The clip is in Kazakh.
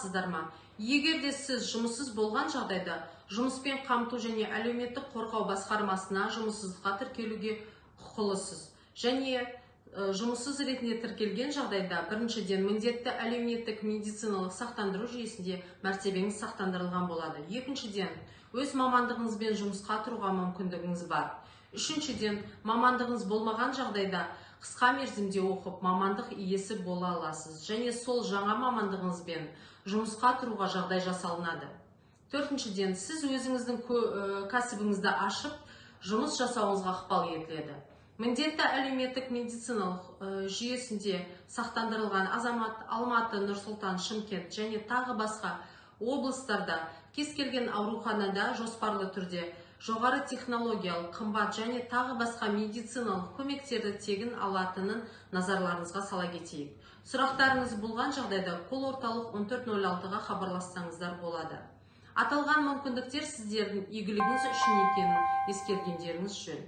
Аласыздар ма? Егер де сіз жұмыссыз болған жағдайда, жұмыспен қамту және әлеуметтік қорғау басқармасына жұмыссыздыққа тіркелуге құқылысыз. Және жұмыссыз ретінде тіркелген жағдайда, біріншіден, міндетті әлеуметтік медициналық сақтандыру жүйесінде мәртебеңіз сақтандырылған болады. Екіншіден, өз мамандығыңызбен жұмысқа тұруға мүмкіндігіңіз бар. Үшіншіден, мамандығыңыз болмаған жағдайда қысқа мерзімде оқып, мамандық иесі бола аласыз және сол жаңа мамандығыңызбен жұмысқа тұруға жағдай жасалынады. Төртіншіден, сіз өзіңіздің кәсібіңізді ашып, жұмыс жасауыңызға ықпал етіледі. Міндетті әлеуметтік медициналық жүйесінде сақтандырылған азамат Алматы, Нұр-Сұлтан, Шымкент және тағы басқа облыстарда кез келген ауруханада жоспарлы түрде жоғары технологиялық, қымбат және тағы басқа медициналық көмектерді тегін алатынын назарларыңызға сала кетейік. Сұрақтарыңыз болған жағдайда кол орталық 1406-ға хабарлассаңыздар болады. Аталған мүмкіндіктер сіздердің игілігіңіз үшін екенін ескергендеріңіз жөн.